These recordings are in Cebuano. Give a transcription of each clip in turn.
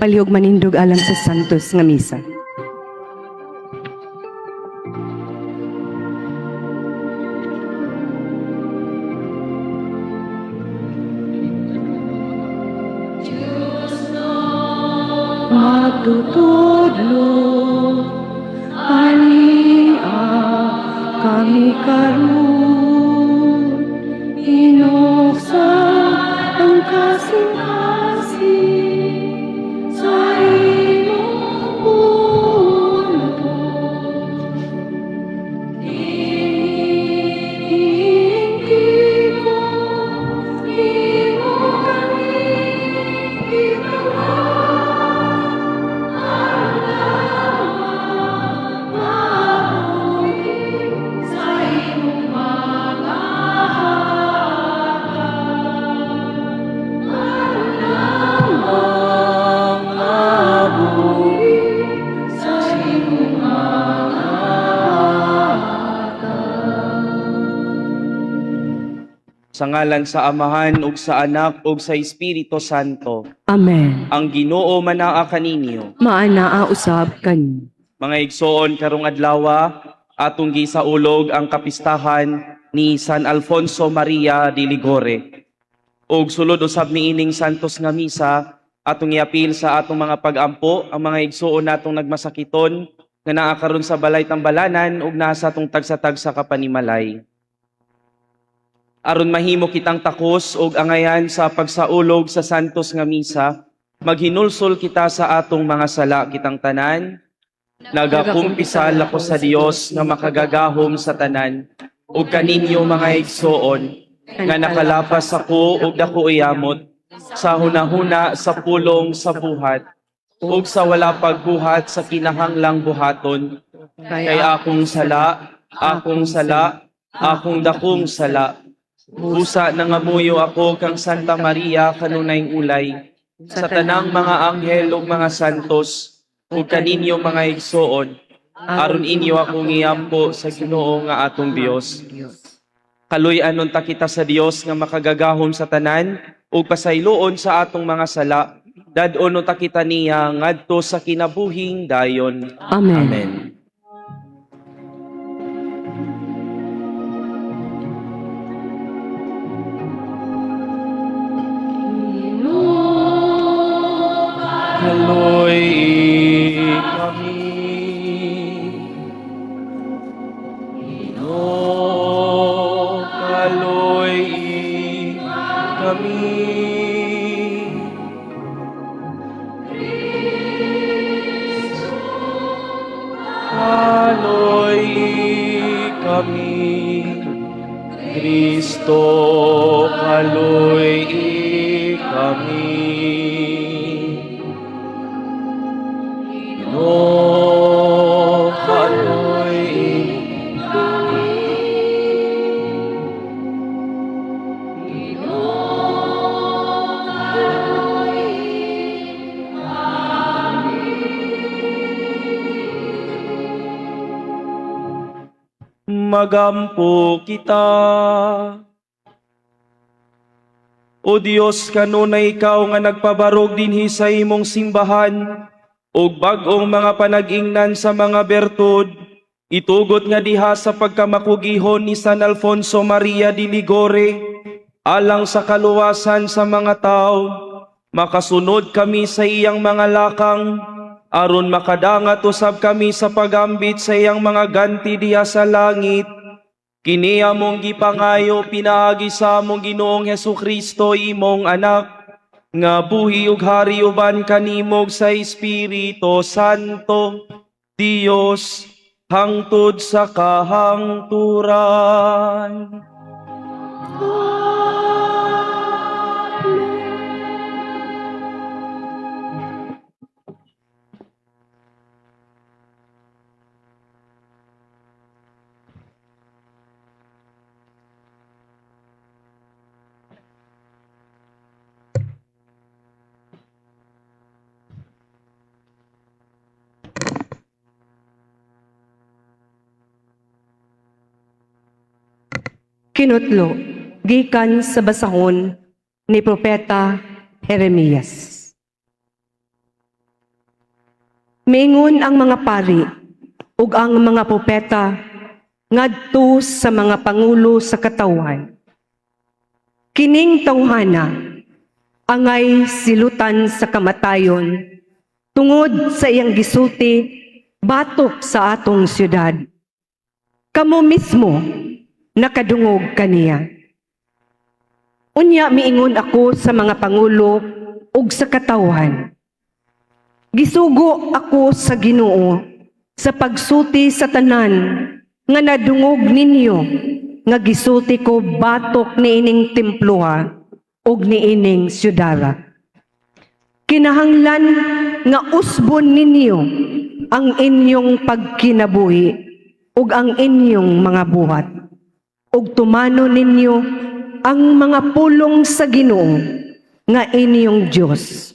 Palihog manindog alang sa Santos nga Misa. Magtutudlo ania kami karon, hinuksan ang kasing-kasing sa imong pulong. Tingko imo kami gitawag aron maabuhi sa imong mga hatag. Aron lamang maabuhi sa imong mga hatag. Sa ngalan sa Amahan ug sa Anak ug sa Espiritu Santo. Amen. Ang Ginoo manaa kaninyo. Maanaa usab kani. Mga igsoon, karong adlaw atong gisaulog ang kapistahan ni San Alfonso Maria de Ligore. Ug sulod usab niining santos nga misa, atong iapil sa atong mga pag-ampo ang mga igsoon natong nagmasakiton nga naa karon sa balay tambalanan ug naa sa atong tagsa-tagsa ka panimalay. Aron mahimo kitang takos og angayan sa pagsaulog sa santos nga misa, maghinulsol kita sa atong mga sala kitang tanan. Nagakumpisal ako sa Dios nga makagagahom sa tanan ug kaninyo, mga igsoon, nga nakalapas ako og dako yamot sa hunahuna, sa pulong, sa buhat ug sa wala pagbuhat sa kinahanglang buhaton, kay akong sala, akong sala, akong dakong sala. Busa nangamuyo ako kang Santa Maria, kanunayng ulay, sa tanang mga anghel ug mga santos, ug kaninyo, mga igsoon, aron inyo akong iampo sa Ginoo nga atong Dios. Kaluy-an unta kita sa Dios nga makagagahom sa tanan ug pasayloon sa atong mga sala. Dad-on unta kita niya ngadto sa kinabuhing dayon. Amen. Amen. Kaloy kami. Ginoo, kaloy kami. Kaloy kami. Kristo, kaloy kami. Ginoo, kaloy kami. Ginoo, kaloy kami. Magampo kita. O Dios, kanunay ikaw nga nagpabarog dinhi sa imong simbahan ug bag-ong mga panag-ingnan sa mga bertud, itugot nga diha sa pagkamakugihon ni San Alfonso Maria de Ligore, alang sa kaluwasan sa mga tao, makasunod kami sa iyang mga lakang, aron makadangat usab kami sa pagambit sa iyang mga ganti diha sa langit. Kini among gipangayo pinaagi sa among Ginoong Hesus Kristo, imong Anak, nga buhi ug hari uban kanimo sa Espiritu Santo, Dios, hangtod sa kahangturan. Kinutlo, gikan sa basahon ni Propeta Jeremias. Miingon ang mga pari ug ang mga propeta ngadto sa mga pangulo sa katawhan: "Kining tawhana angay silutan sa kamatayon tungod sa iyang gisulti batok sa atong syudad. Kamo mismo nakadungog kaniya." Unya miingon ako sa mga pangulo ug sa katawhan: "Gisugo ako sa Ginoo sa pagsulti sa tanan nga nadungog ninyo nga gisulti ko batok niining temploha ug niining syudara. Kinahanglan nga usbon ninyo ang inyong pagkinabuhi ug ang inyong mga buhat ug tumanon ninyo ang mga pulong sa Ginoo nga inyong Dios.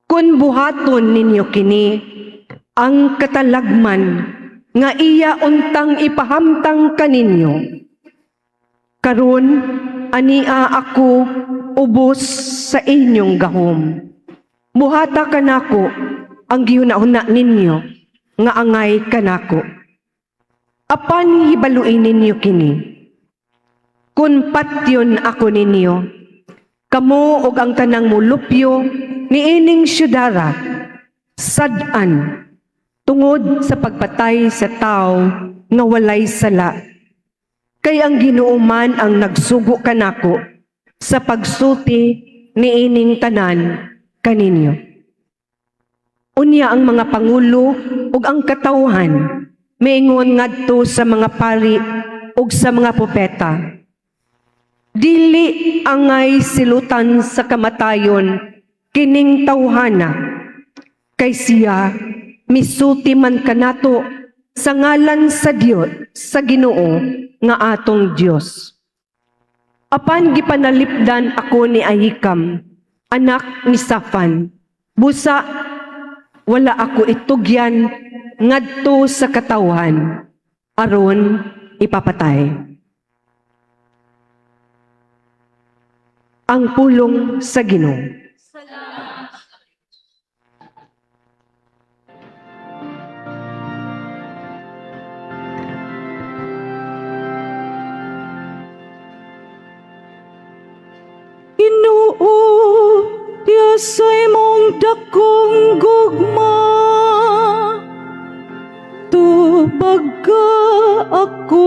Kung buhaton ninyo kini, ang katalagman nga iya untang ipahamtang kaninyo. Karon ania ako ubos sa inyong gahom. Buhata kanako ang gihuna-huna ninyo nga angay kanako. Apan hibaluin ninyo kini. Kung patyon ako ninyo, kamo ug ang tanang mulupyo niining syudara, sad-an tungod sa pagpatay sa tao nga walay sala. Kay ang Ginoo man ang nagsugo kanako sa pagsulti niining tanan kaninyo." Unya ang mga pangulo ug ang katawhan miingon ngadto sa mga pari ug sa mga propeta: "Dili angay silutan sa kamatayon kining tawhana, kay siya misulti man kanato sa ngalan sa Dios, sa Ginoo nga atong Dios." Apan gipanalipdan ako ni Ahikam, anak ni Safan, busa wala ako itugyan ngadto sa katawhan aron ipapatay. Ang pulong sa Ginoo. Ginoo, Dios sa imong dakong gugma, tubaga ako.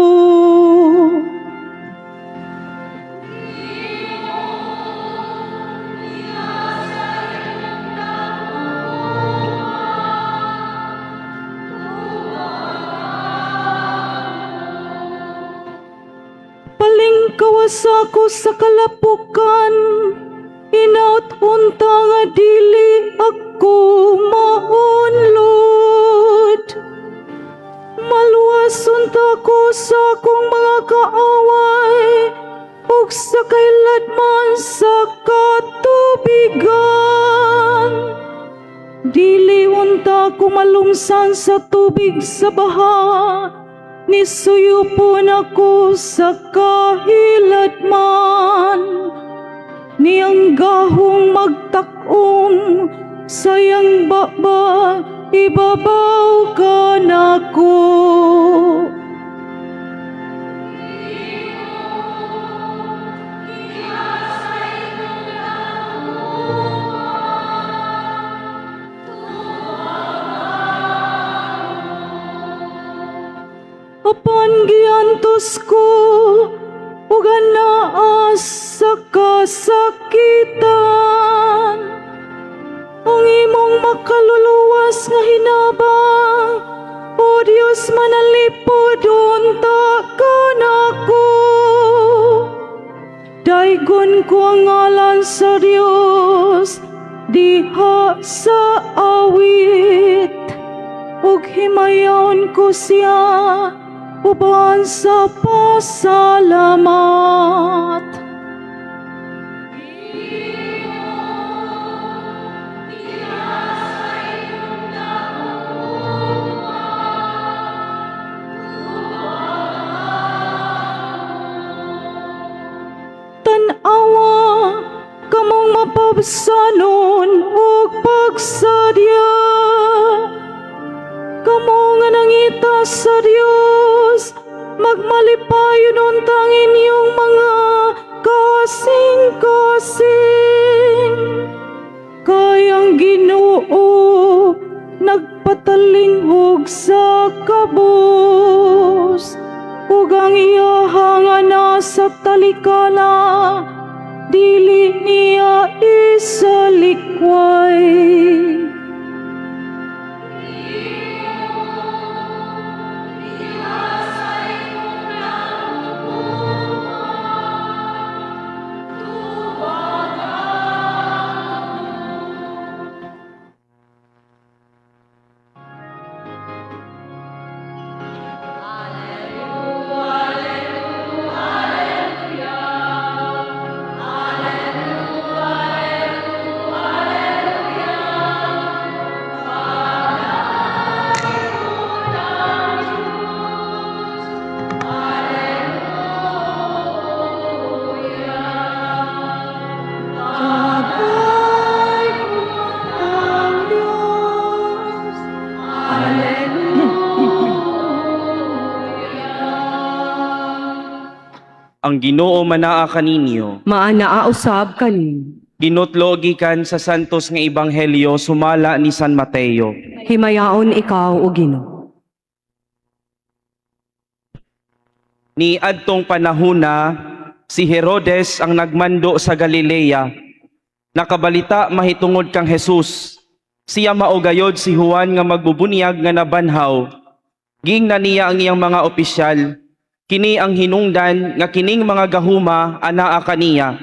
Palingkawas ako sa kalapukan, hinaut unta nga dili ako maunlod. Maluwas unta ko sa akong mga kaaway, ug sa kailadman sa katubigan. Dili unta ko malungsan sa tubig sa baha, nisuyupon ako sa kahiladman. Niyang gahong magtakom sa iyang baba, ibabaw ka nako. Apan giantos ko ug anaa sa kasakitan ang imong makaluluwas nga hinabang, O Dios, manalipod unta kanako. Daygon ko ang ngalan sa Dios diha sa awit, ug himayon ko siya uban sa pasalamat. Tan-awa kamong mapabsanon ug pagsadya. Kamo nga nangita sa Dios, magmalipayon unta ang inyong mga kasing-kasing. Kay ang Ginoo nagpatalinghog sa kabus, ug ang iyaha nga nasa talikala dili niya isalikway. Tagay ang Diyos. Ang Ginoo manaa kaninyo. Maanaa usab kanin. Ginutlo gikan sa Santos nga Ebanghelyo sumala ni San Mateo. Himayaon ikaw, o Ginoo. Ni adtong panahuna, si Herodes ang nagmando sa Galilea. Nakabalita mahitungod kang Jesus. Siya mao gayod si Juan nga magbubunyag nga nabanhaw. Gingna niya ang iyang mga opisyal. Kini ang hinungdan nga kining mga gahuma anaa kaniya.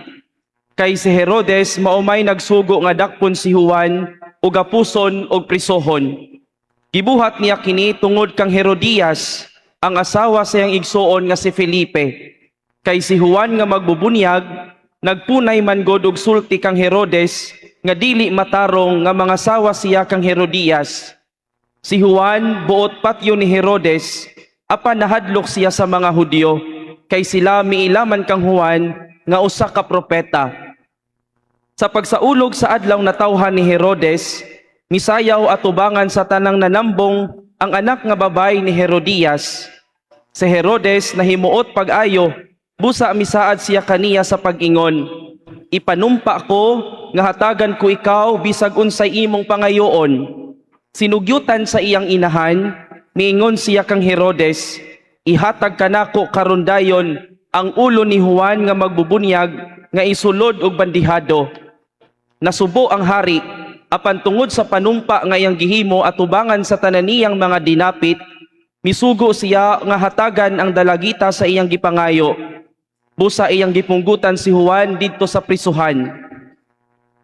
Kay si Herodes mao may nagsugo nga dakpon si Juan ug apuson og prisohon. Gibuhat niya kini tungod kang Herodias, ang asawa sa iyang igsuon nga si Felipe. Kay si Juan nga magbubunyag, nagpunay man god og sulti kang Herodes nga dili matarong nga mga sawa siya kang Herodias. Si Juan buot patyo ni Herodes, apan nahadlok siya sa mga Hudyo, kay sila miilaman kang Juan nga usa ka propeta. Sa pagsaulog sa adlaw natawhan ni Herodes, misayaw atubangan sa tanang nanambong ang anak nga babay ni Herodias. Si Herodes nahimuot pag-ayo, busa misaad siya kaniya sa pag-ingon. Ipanumpa ko nga hatagan ko ikaw bisag unsay imong pangayoon. Sinugyutan sa iyang inahan, miingon siya kang Herodes, ihatag kanako karon dayon ang ulo ni Juan nga magbubunyag nga isulod og bandihado. Nasubo ang hari, apan tungod sa panumpa nga iyang gihimo atubangan sa tanan niyang mga dinapit, misugo siya nga hatagan ang dalagita sa iyang gipangayo. Busa iyang gipunggutan si Juan didto sa prisuhan.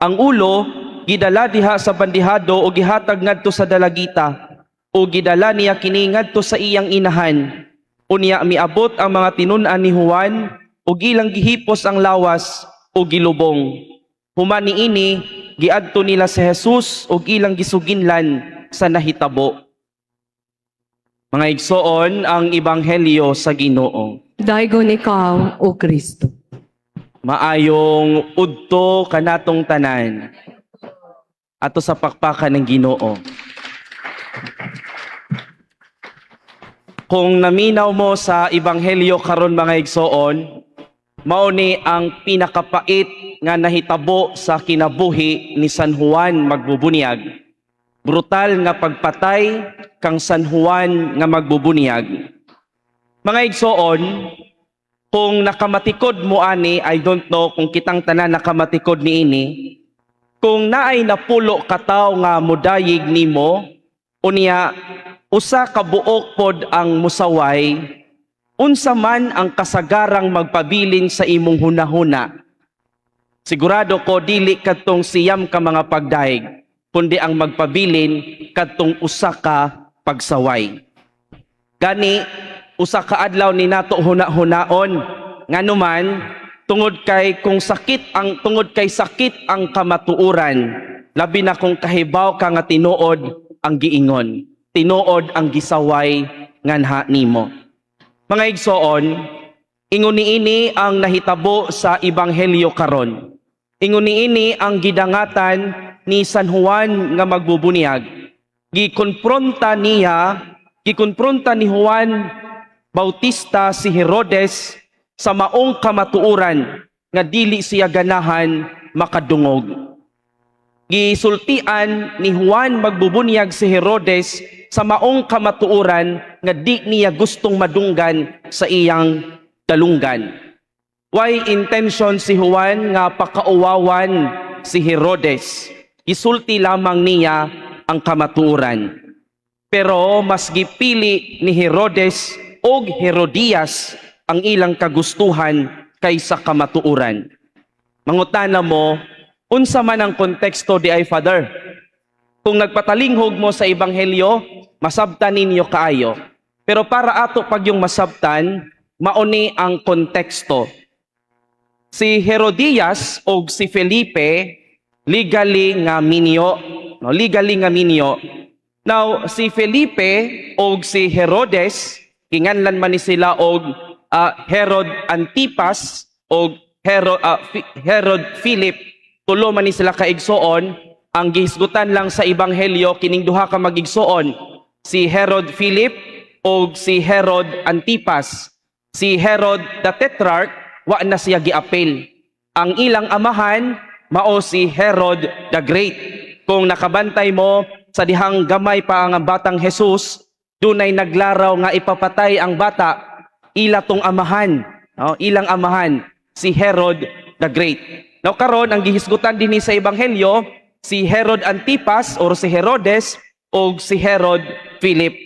Ang ulo gidala diha sa bandihado o gihatag ngadto sa dalagita o gidala niya kini ngadto sa iyang inahan. Unya miabot ang mga tinun-an ni Juan ug ilang gihipos ang lawas o gilubong. Human niini, giadto nila si Jesus ug ilang gisuginlan sa nahitabo. Mga igsoon, ang ebanghelyo sa Ginoo. Daygon ikaw, o Kristo. Maayong udto kanatong tanan. Ato sa pakpakan ng Ginoo. Kung naminaw mo sa ebanghelyo karon, mga igsoon, mao ni ang pinakapait nga nahitabo sa kinabuhi ni San Juan Magbubunyag. Brutal nga pagpatay kang San Juan nga Magbubunyag. Mga igsoon, kung nakamatikod mo ani, I don't know kung kitang tanan nakamatikod niini, kung naay napulo kataw nga mudayig nimo, unya usa ka buok pod ang musaway, unsa man ang kasagarang magpabilin sa imong hunahuna? Sigurado ko dili kadtong 9 ka mga pagdayeg, kundi ang magpabilin kadtong usa ka pagsaway. Gani usa ka adlaw ni nato huna-hunaon, nganuman tungod kay kung sakit ang tungod kay sakit ang kamatuoran, labi na kung kahibaw ka nga tinuod ang giingon, tinuod ang gisaway nganha nimo. Mga igsoon, ingon niini ang nahitabo sa ebanghelyo karon. Ingon niini ang gidangatan ni San Juan nga Magbubunyag. Gikonfronta niya, gikonfronta ni Juan Bautista si Herodes sa maong kamatuoran nga dili siya ganahan makadungog. Gisultian ni Juan Magbubunyag si Herodes sa maong kamatuoran nga di niya gustong madunggan sa iyang dalunggan. Way intention si Juan nga pakauwawan si Herodes. Gisulti lamang niya ang kamatuoran. Pero mas gipili ni Herodes og Herodias ang ilang kagustuhan kaysa kamatuoran. Mangutana mo, unsa man ang konteksto di ay, Father? Kung nagpatalinghog mo sa Ebanghelyo, masabtan ninyo kaayo. Pero para ato pagyong masabtan, mauni ang konteksto. Si Herodias og si Felipe, legally nga minyo, no, legally nga minyo. Now, si Felipe og si Herodes, kinganlan man ni sila og Herod Antipas og Herod Philip, tulo man ni sila kaigsoon. Ang gihisgutan lang sa Ebanghelyo kining duha ka magigsoon, si Herod Philip og si Herod Antipas. Si Herod the Tetrarch, wa na siya giapil. Ang ilang amahan mao si Herod the Great. Kung nakabantay mo sa dihang gamay pa ang batang Jesus, dunay naglaraw nga ipapatay ang bata, ila tong amahan, no? Ilang amahan si Herod the Great. Now karon, ang gihisgutan dinhi sa Ebanghelyo, si Herod Antipas or si Herodes o si Herod Philip.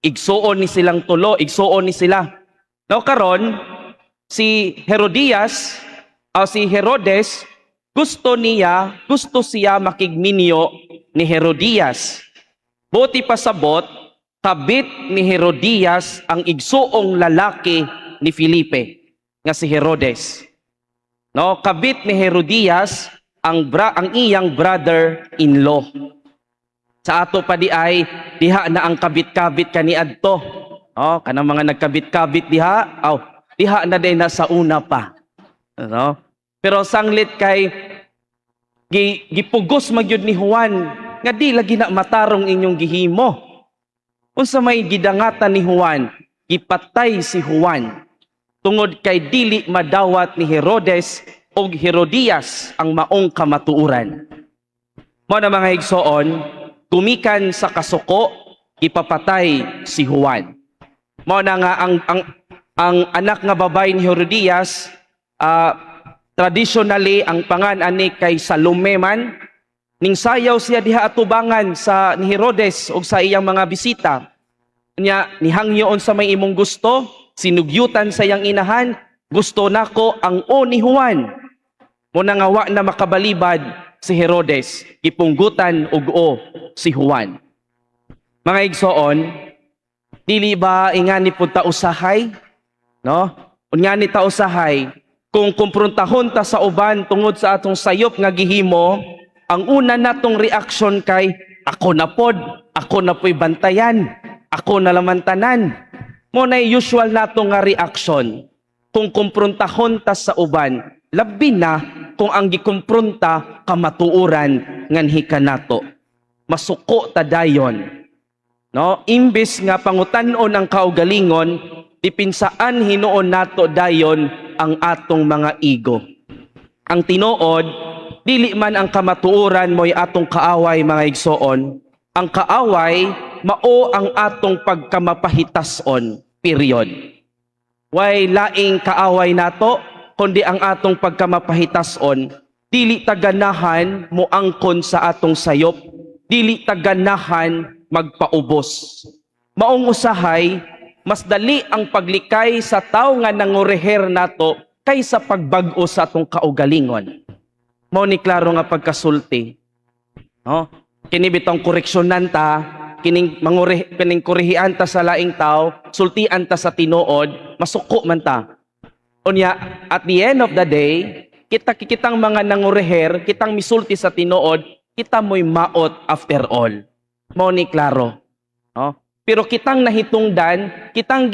Igsuon ni silang tulo, igsuon ni sila. Now karon, si Herodias o si Herodes, gusto niya, gusto siya makigminyo ni Herodias. Buot ipasabot, kabit ni Herodias ang igsuong lalaki ni Felipe nga si Herodes. No, kabit ni Herodias ang iyang brother-in-law. Sa ato pa di ay diha na ang kabit-kabit kaniadto. Oh, kanang mga nagkabit-kabit diha, aw, diha na din na sa una pa. No? Pero sanglit kay gipugos magyud ni Juan nga di lagi na matarong inyong gihimo. Unsa may gidangatan ni Juan? Gipatay si Juan tungod kay dili madawat ni Herodes og Herodias ang maong kamatuoran. Mao na, mga igsoon, gumikan sa kasuko, ipapatay si Juan. Mao na nga ang anak nga babae ni Herodias, traditionally ang pangan ani kay Salome man, ning sayaw siya diha atubangan sa ni Herodes og sa iyang mga bisita. Nya nihangyo unsa may imong gusto, sinugyutan sa iyang inahan, "Gusto nako ang o ni Juan." Mao na nga wa na makabalibad si Herodes, gipunggutan og o si Juan. Mga igsoon, dili ba ingani pud ta usahay? No? Ungani ta usahay, kung kumpruntahon ta sa uban tungod sa atong sayop nga gihimo, ang una natong reaksyon kay ako na pod, ako na po'y bantayan, ako na laman tanan. Mao na usual nato nga reaksyon kung kumpruntahon ta sa uban, labi na kung ang gikumpronta kamatuoran nganhi kanato. Masuko ta dayon. No? Imbes nga pangutan-on ang kaugalingon, dipinsaan hinuon nato dayon ang atong mga ego. Ang tinuod, dili man ang kamatuoran mo'y atong kaaway, mga igsoon. Ang kaaway mao ang atong pagkamapahitason, period. Way laing kaaway nato kundi ang atong pagkamapahitason. Dili ta ganahan moangkon sa atong sayop, dili ta ganahan magpaubos. Maong usahay, mas dali ang paglikay sa tawo nga nangureher nato kaysa pagbag-o sa atong kaugalingon. Mao ni klaro nga pagkasulti. No? Kini bitong koreksyonan ta, kining mangure, kining korehian ta sa laing tao, sultian ta sa tinuod, masuko man ta. Unya, at the end of the day, kita kitang mga nangureher, kitang misulti sa tinuod, kita mo'y maot after all. Mao ni klaro. No? Pero kitang nahitungdan, kitang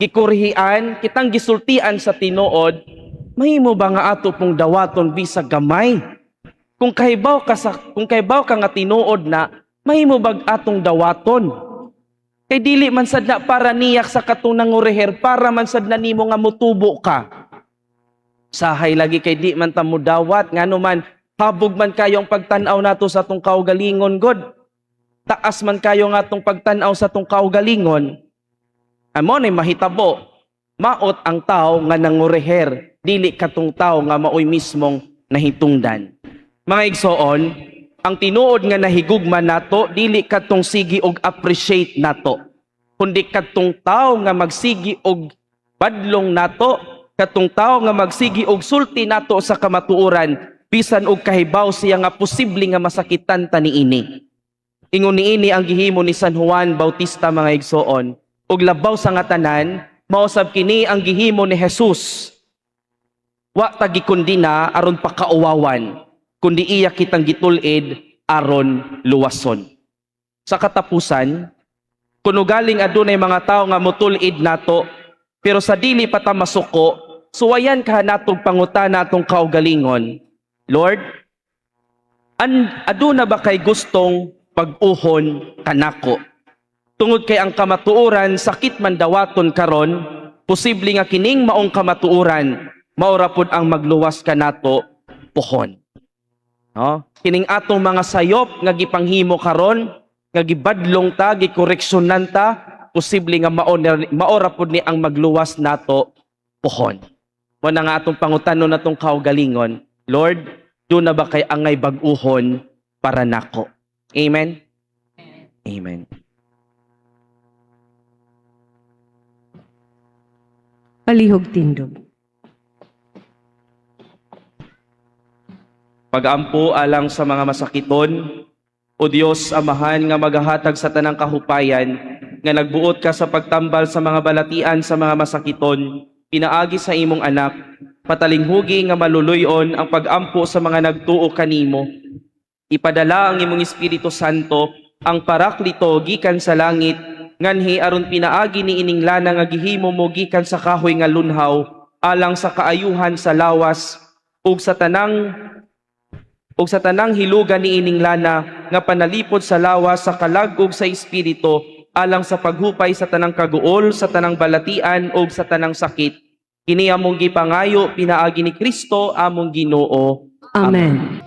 gikurihian, kitang gisultian sa tinuod, mahimo ba nga ato pong dawaton bisag gamay? Kung kahibaw ka nga tinuod na, Mahimo bag atong dawaton? Kay dili man sad na para niyak sa katong nangureher, para man sad na nimo nga mutubo ka. Sahay lagi kay di man ta mudawat, ngano man habog man kayo ang pagtan-aw nato sa atong kaugalingon god. Taas man kayo nga atong pagtan-aw sa atong kaugalingon. Amo nay mahitabo, maot ang tao nga nangureher, dili katong tao nga maoy mismong nahitungdan. Mga igsoon, ang tinuod nga nahigugma nato dili katong sige og appreciate nato, kundi katong tao nga magsigi og badlong nato, katong tao nga magsigi og sulti nato sa kamatuoran, bisan og kahibaw siya nga posible nga masakitan ta niini. Ingon niini ang gihimo ni San Juan Bautista, mga igsoon, ug labaw sa nga tanan, mao sab kini ang gihimo ni Jesus. Wa ta gikondina aron pakauwawan, kundi iya kitang gitul-id aron luwason. Sa katapusan, kuno galing adunay mga tawo nga motul-id nato, pero sa dili pa ta masuko, suwayan ka natog pangutana atong kaugalingon. Lord, aduna ba kay gustong pag-uhon kanako? Tungod kay ang kamatuoran sakit man dawaton karon, posible nga kining maong kamatuoran maura pud ang magluwas kanato pohon. No? Kining atong mga sayop nga gipanghimo karon, nga gibadlong ta, gikoreksyonan ta, posible nga maora pud ni ang magluwas nato pohon. Mo na nga atong pangutanon natong kaugalingon, Lord, duna ba kay angay bag-uhon para nako? Amen? Amen. Palihog tindog. Pagampo alang sa mga masakiton, O Dios Amahan nga magahatag sa tanang kahupayan, nga nagbuot ka sa pagtambal sa mga balatian sa mga masakiton, pinaagi sa imong anak, patalinghugi nga maluluyon ang pagampo sa mga nagtuo kanimo. Ipadala ang imong Espiritu Santo, ang Paraklito gikan sa langit, nganhi aron pinaagi ni ining lana nga gihimo mo gikan sa kahoy nga lunhaw, alang sa kaayuhan sa lawas ug sa tanang hilugan ni ining lana nga panalipod sa lawas, sa kalag ug sa espiritu, alang sa paghupay sa tanang kaguol, sa tanang balatian ug sa tanang sakit. Kini among gipangayo pinaagi ni Kristo among Ginoo. Amen.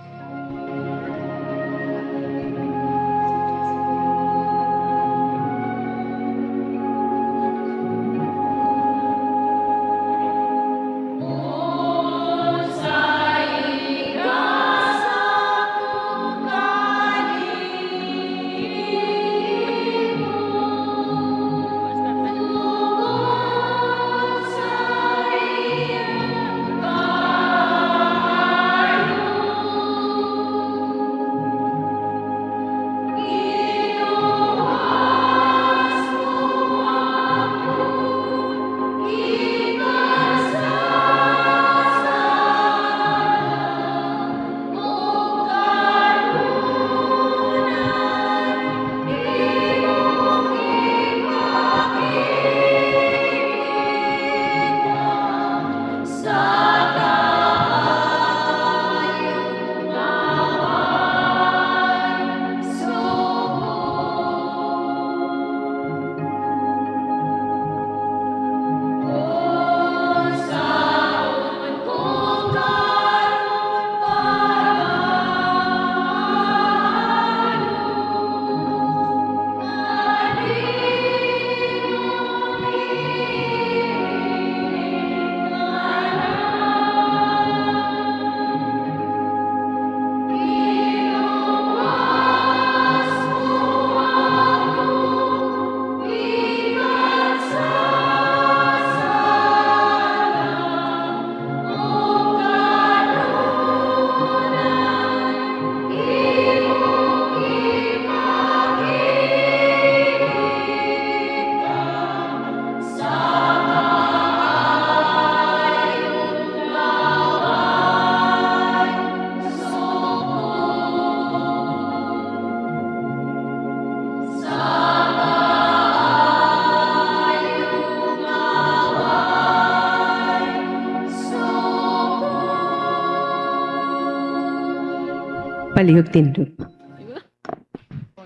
Palihog tindog.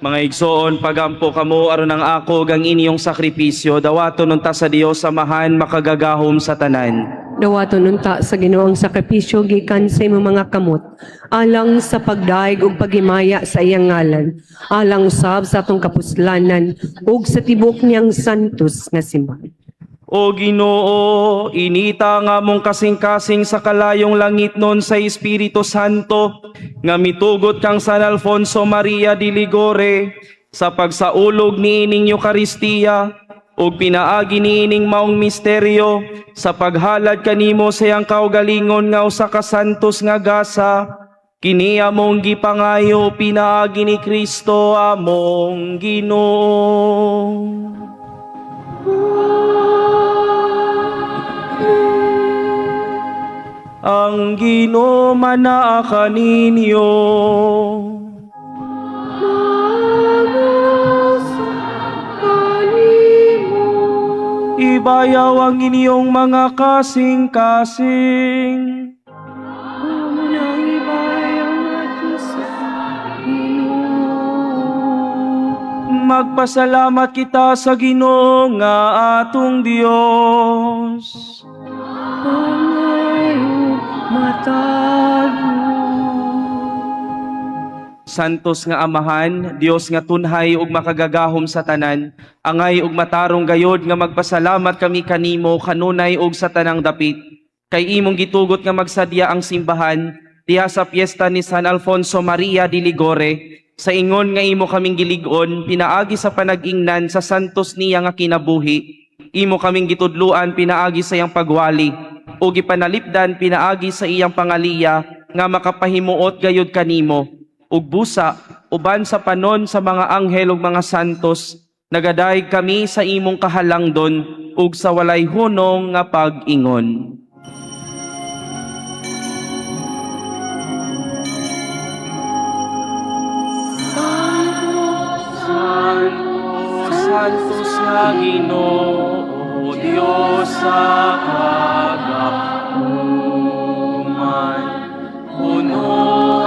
Mga igsoon, pagampo kamo aron ang ako ug ang inyong sakripisyo, dawaton unta sa Dios Amahan makagagahom sa tanan. Dawaton unta sa Ginoo ang sakripisyo gikan sa imong mga kamot, alang sa pagdaig ug paghimaya sa iyang ngalan, alang usab sa atong kapuslanan ug sa tibok niyang santos nga simbahan. O Ginoo, inita nga mong kasing-kasing sa kalayong langit nun sa Espiritu Santo, nga mitugot kang San Alfonso Maria de Ligore sa pagsaulog niining Eukaristiya ug pinaagi niining maong misteryo sa paghalad kanimo sa iyang kaugalingon nga usa ka santos nga gasa. Kini among gipangayo pinaagi ni Kristo among Ginoo. Ang Ginoo manaa kaninyo. Ibayaw ang inyong mga kasing-kasing. Amo nang ibayaw nato sa Ginoo. Magpasalamat kita sa Ginoo nga atong Dios. Pangayo matalo. Santos nga Amahan, Dios nga tunhay ug makagagahom sa tanan, angay ug matarong gayod nga magpasalamat kami kanimo kanunay ug sa tanang dapit. Kay imong gitugot nga magsadya ang simbahan diha sa piyesta ni San Alfonso Maria de Ligore, sa ingon nga imo kaming gilig-on pinaagi sa panag-ingnan sa santos niya nga kinabuhi. Imo kaming gitudluan pinaagi sa iyang pagwali ug gipanalipdan pinaagi sa iyang pangaliya nga makapahimuot gayud kanimo ug busa uban sa panon sa mga anghel ug mga santos, nagadayeg kami sa imong kahalangdon ug sa walay hunong nga pag-ingon. Santos nga Ginoo, Dios sa kagahuman, puno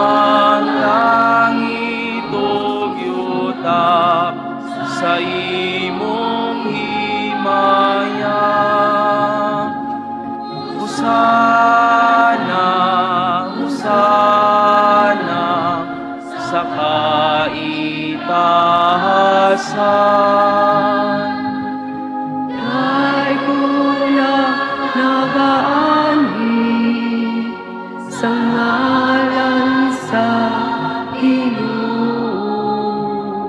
ang langit ug yuta sa imong himaya. Hosana, Hosana, sa kaitaasan. Ay kula nagaanhi sa ngalan sa Ginoo.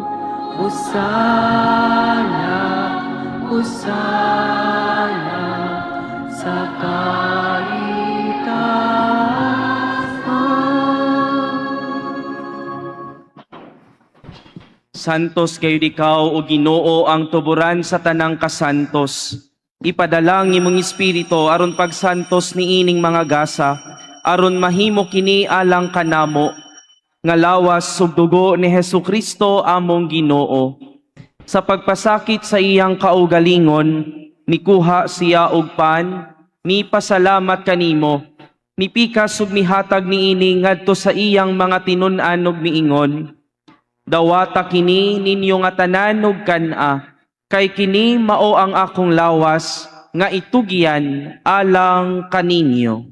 Hosana, Hosana sa kaitaasan. Santos kayo ikaw o Ginoo ang tuburan sa tanang kasantos. Ipadalang imong espiritu aron pagsantos niining mga gasa, aron mahimo kini alang kanamo nga lawas ug dugo ni Hesukristo among Ginoo. Sa pagpasakit sa iyang kaugalingon, mikuha siya og pan, mipasalamat kanimo, mipikas ug mihatag niini ngadto sa iyang mga tinun-an ug miingon, "Dawata kini ninyo nga tanan ug kan-a, kay kini mao ang akong lawas nga itugyan alang kaninyo."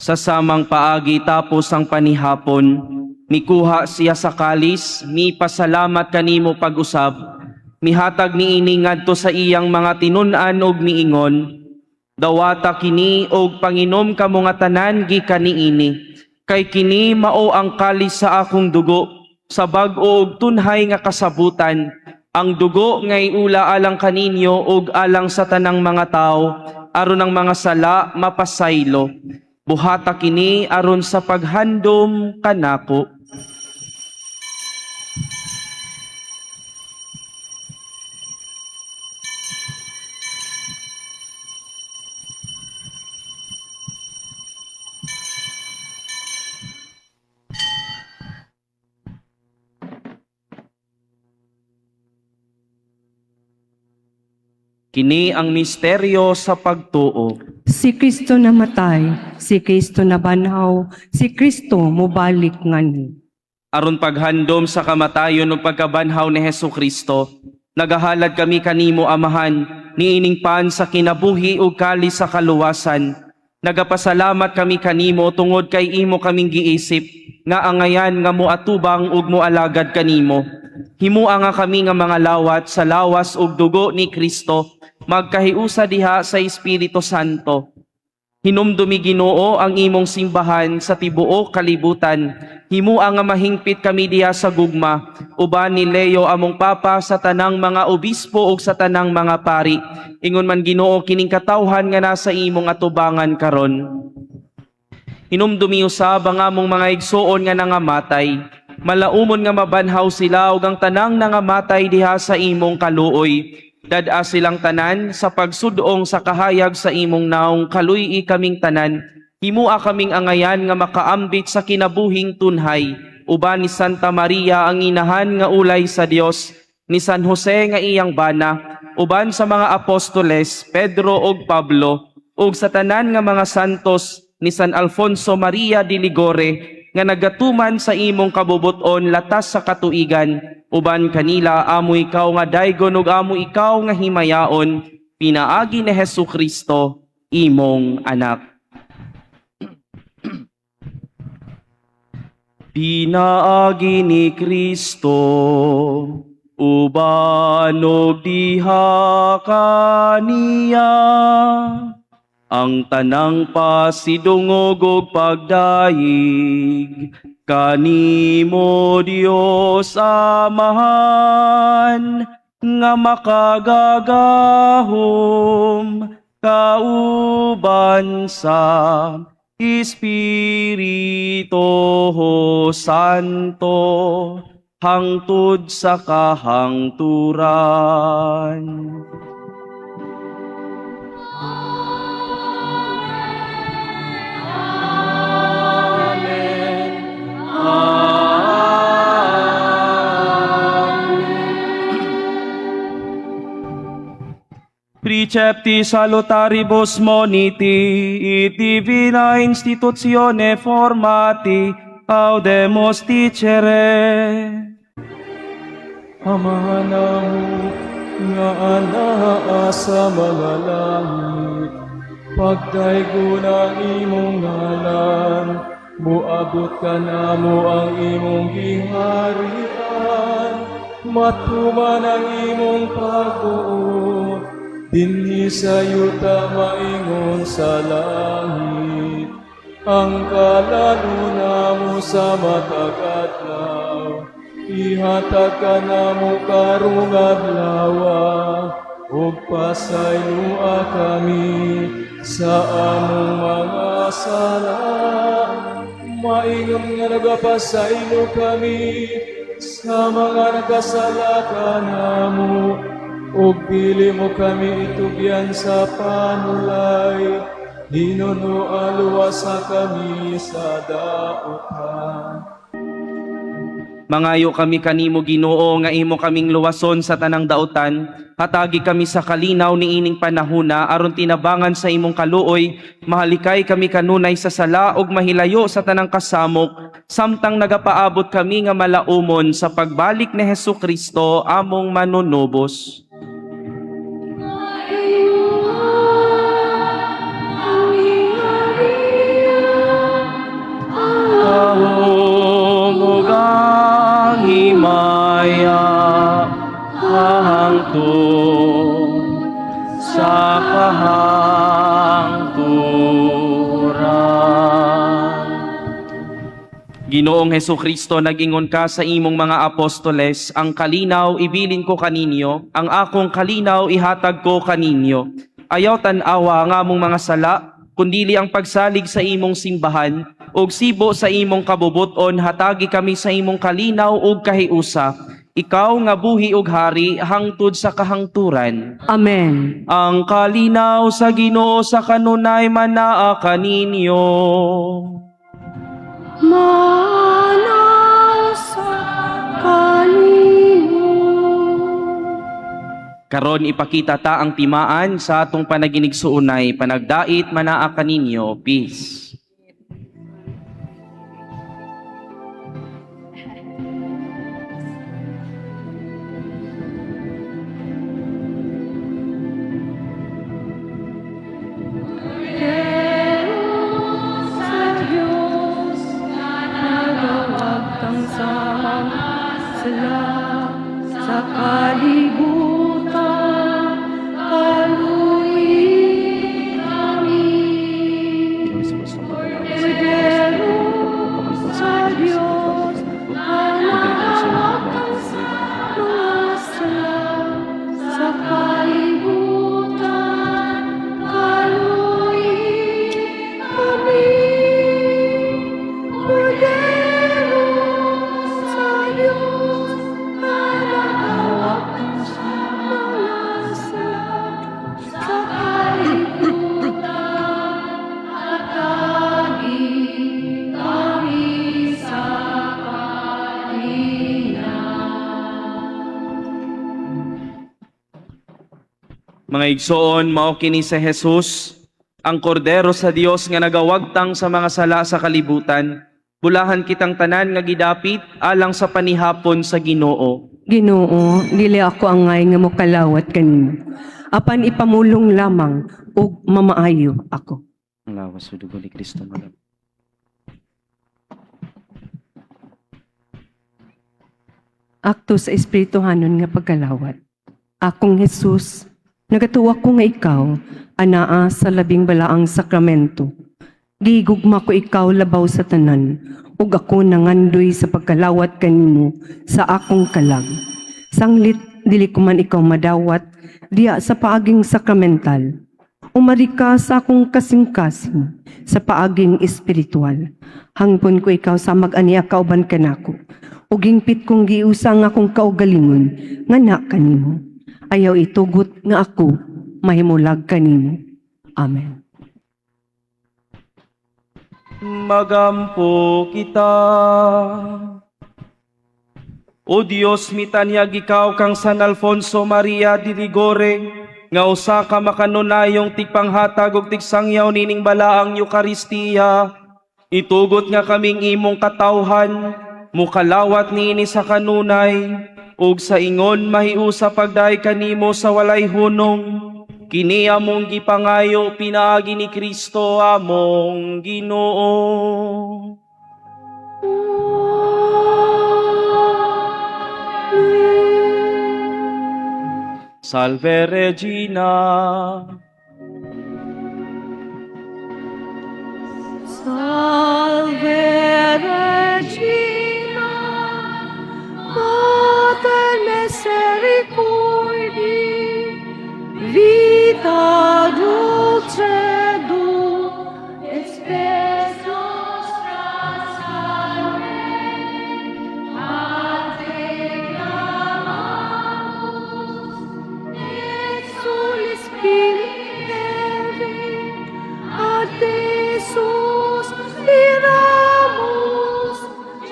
Sa samang paagi tapos ang panihapon, mikuha siya sa kalis, mipasalamat kanimo pag-usab, mihatag niini ngadto sa iyang mga tinun-an og miingon, "Dawata kini og panginom kamo nga tanan gikan niini, kay kini mao ang kalis sa akong dugo, sa bag-o og tunhay nga kasabutan, ang dugo nga iula alang kaninyo ug alang sa tanang mga tawo, aron ang mga sala mapasaylo. Buhata kini aron sa paghandom kanako." Kini ang misteryo sa pagtuo. Si Kristo namatay, si Kristo nabanhaw, si Kristo mobalik nganhi. Aron paghandom sa kamatayon ug pagkabanhaw ni Hesu Kristo, nagahalad kami kanimo, Amahan, niining pan sa kinabuhi ug kalis sa kaluwasan. Nagapasalamat kami kanimo tungod kay imo kaming giisip nga angayan nga moatubang ug moalagad kanimo. Himua nga kami nga mga lawat sa lawas ug dugo ni Kristo magkahiusa diha sa Espiritu Santo. Hinumdumi, Ginoo, ang imong simbahan sa tibuok kalibutan. Himua nga mahingpit kami diha sa gugma uban ni Leo among Papa, sa tanang mga obispo ug sa tanang mga pari. Ingon man, Ginoo, kining katawhan nga nasa imong atubangan karon. Hinumdumi usab ang among mga igsuon nga nangamatay. Malaumon nga mabanhaw sila ug ang tanang nangamatay diha sa imong kaluoy. Dad-a silang tanan sa pagsudong sa kahayag sa imong naong, kaluy-i kaming tanan. Himua kaming angayan nga makaambit sa kinabuhing tunhay uban ni Santa Maria, ang inahan nga ulay sa Dios, ni San Jose nga iyang bana, uban sa mga apostoles Pedro ug Pablo, ug sa tanan nga mga santos, ni San Alfonso Maria de Ligore nga nagatuman sa imong kabubuton latas sa katuigan. Uban kanila, amo ikaw nga daygon ug amo ikaw nga himayaon pinaagi ni Hesu Kristo, imong anak. Pinaagi ni Kristo, uban ug diha kaniya, ang tanang pasidungog ug pagdayeg kanimo, Dios Amahan nga makagagahom, kauban sa Espiritu Santo, hangtod sa kahangturan. Precepti salutaribus moniti, et divina institutione formati, audemus dicere. Amahan namo nga anaa sa mga langit, pagdaygon ang imong ngalan, muabot kanamo ang imong giharian, matuman ang imong pagbuot, dinhi sa yuta maingon sa langit. Ang kalan-on namo sa matag adlaw, ihatag kanamo karong adlawa, ug pasayloa kami sa among mga sala, maingon nga nagapasaylo kami sa mga nagkasala kanamo, ug dili mo kami itugyan sa panulay, hinunoa luwasa kami sa dautan. Mangayo kami kanimo, Ginoo, nga imo kaming luwason sa tanang dautan. Hatagi kami sa kalinaw niining panahuna aron tinabangan sa imong kaluoy, mahalikay kami kanunay sa sala ug mahilayo sa tanang kasamok samtang nagapaabot kami nga malaumon sa pagbalik ni Hesu Kristo among manunubos. Gahom ug ang himaya hangtod sa kahangturan. Ginoong Hesu Kristo, nag-ingon ka sa imong mga apostoles, "Ang kalinaw ibilin ko kaninyo, ang akong kalinaw ihatag ko kaninyo." Ayaw tan-awa ang among mga sala, kundili ang pagsalig sa imong simbahan, ug sibo sa imong kabubuton, hatagi kami sa imong kalinaw ug kahiusa. Ikaw nga buhi ug hari hangtod sa kahangturan. Amen. Ang kalinaw sa Ginoo sa kanunay manaa kaninyo. Manasa kanimo. Karon ipakita ta ang timaan sa atong panaginigsuonay, panagdait manaa kaninyo. Peace. Sa Diyos, nagawagtang sa mga sala sa kalibutan, kaluoyi kami. Kordero sa Diyos, nagawagtang sa mga sala sa kalibutan, kaluoyi kami. Kordero sa Diyos, nagawagtang sa mga sala sa kalibutan, hatagi kami sa kalinaw. Mga igsoon, mao kini si Jesus, ang kordero sa Dios nga nagawagtang sa mga sala sa kalibutan. Bulahan kitang tanan nga gidapit alang sa panihapon sa Ginoo. Ginoo, dili ako angay nga mokalawat kanimo. Apan ipamulong lamang ug mamaayo ako. Ang lawas ug dugo ni Kristo mga. Akto sa Espirituhanon nga pagkalawat. Akong Jesus, nagatuwa ko nga ikaw, anaa sa labing balaang sakramento. Gigugma ko ikaw labaw sa tanan, ug ako nangandoy sa pagkalawat kanimo sa akong kalag. Sanglit dili ko man ikaw madawat, diya sa paaging sakramental. Umari ka sa akong kasing-kasing sa paaging espiritual. Hangpon ko ikaw sa mag-aniya kauban kanako. Ug hingpit kong giusa ang akong kaugalingon nga na kanimo. Ayaw itugot nga ako mahimulag kanimo. Amen. Magampo kita. O Dios, mitanyag ikaw kang San Alfonso Maria de Ligore, nga usa ka makanunayong tigpanghatag ug tigsangyaw nining balaang Eukaristiya. Itugot nga kaming imong katawhan, mukalawat niini sa kanunay, ug sa ingon mahiusa pagday kanimo sa walay hunong. Kini among gipangayo pinaagi ni Kristo among Ginoo. Salve Regina. Salve Regina, Mater misericordiae, vita dulcedo, et spes nostra salve. A te clamamus, exules filii Evae, ad te suspiramus,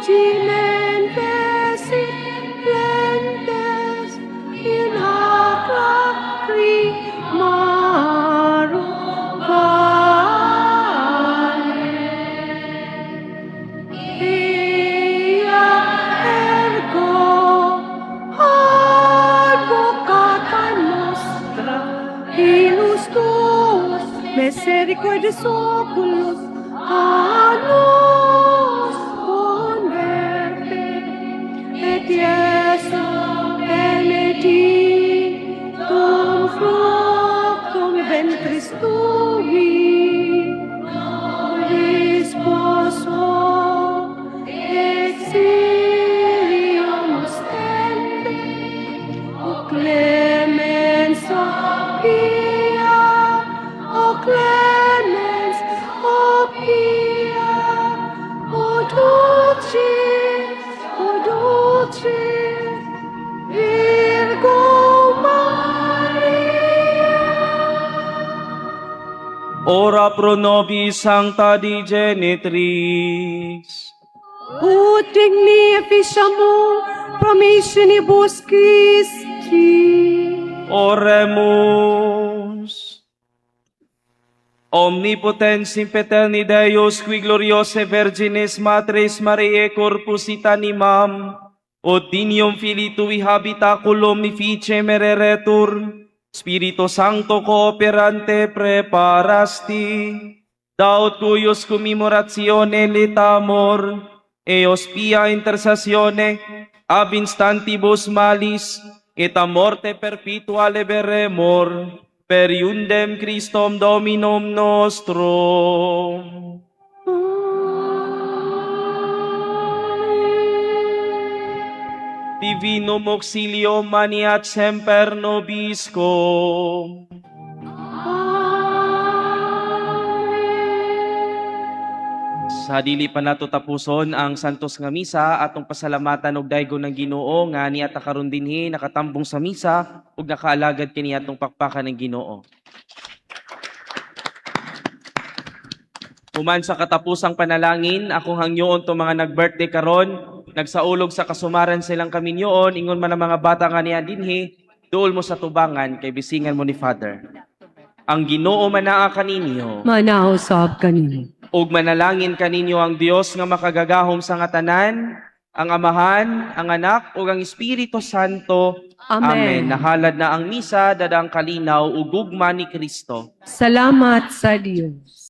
gementes et pianentes in hac lacrimarum valle. Ea ergo advocata nostra, illos tuos misericordes oculos a nos converte, et Iesum benedictum fructum ventris tui, nobis post hoc exilium ostende, O clemens, O pia, O clemens, O pia, O dulcis, O dulcis, Virgo Maria. Ora pro nobis sancta Dei genitrix. Ut digni efficiamur promissionibus Christi. Oremus. Omnipotens sempiterni Deus, qui gloriosae Virginis Matris Mariae corpus et animam, ut dignum Filii tui habitaculum effice mereretur, Spiritu Sancto cooperante praeparasti, da ut cuius commemoratione laetamur, eius pia intercessione, ab instantibus malis, et a morte perpetua liberemur, per iundem Christum Dominum nostrum. Divinum auxilium maneat semper nobiscum. Sa dili pa nato tapuson ang santos nga misa, atong pasalamatan og daygon ng Ginoo nga niata karon dinhi nakatambong sa misa ug nakaalagad kini atong pakpakan ng Ginoo. Human sa katapusang panalangin, akong hangyoon to mga nag-birthday karon, nagsaulog sa kasumaran silang kaminyoon, ingon man ang mga bata nga niya dinhi, duol mo sa tubangan kay bisingan mo ni Father. Ang Ginoo manaa kaninyo. Manaw sab kanino. Ug manalangin kaninyo ang Dios nga makagagahom sa nga tanan, ang Amahan, ang Anak ug ang Espiritu Santo. Amen. Nahalad na ang misa, dadang kalinaw ug gugma ni Kristo. Salamat sa Dios.